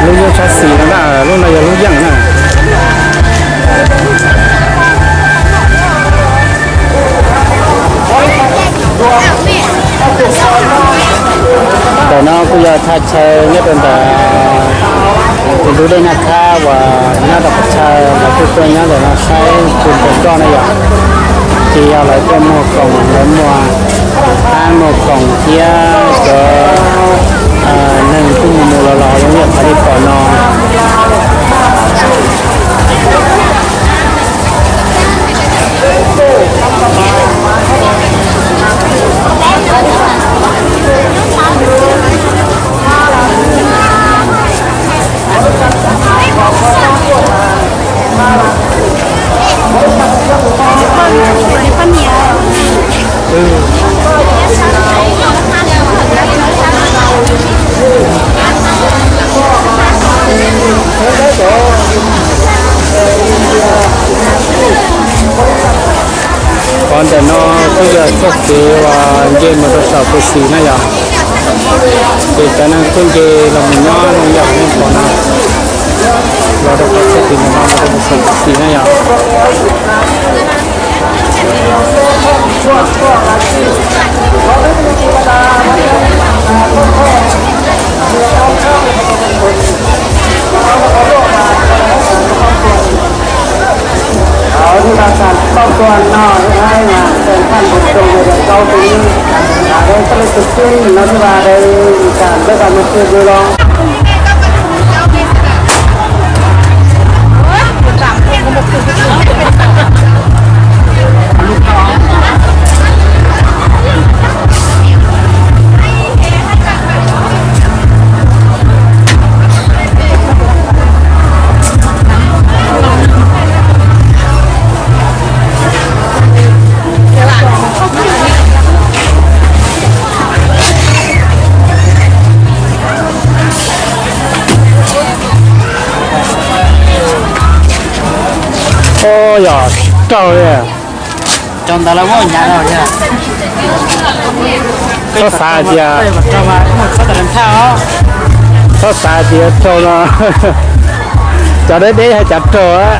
Lub nyuj tshab xis no na, lub no yog lub yeej na. Ntawm no kuj yog thaj chaw nyob rau ntawm tus ntug dej Naj Khab uas nyob rau qhov chaw lawv kuj tuaj nyob ntawm no saib tus ntawm roj na yom. Ces yog lawv tuaj muag koom, lawv muag hab muag koom thiab cov neeg kuj mus mus los los zoo li qhov nej pom no. Qhov ntawm no kuj yog txoj kev uas nce mus rau saum tus xis na yom. Ces cov neeg kuj nce los mus nyob zoo yam nej pom no, los rau qhov txoj kev ntawm no mus rau saum tus xis na yom. Thiab tau tas toj tuag no thiab, mas txog thaj mus rau ntawm rau tus, rau lej tus txij no thiab, tas lej tas mus txog tus los. Yog raug li. Txhob xav tias, txhob xav tias raug no, cov deb deb hais cov raug.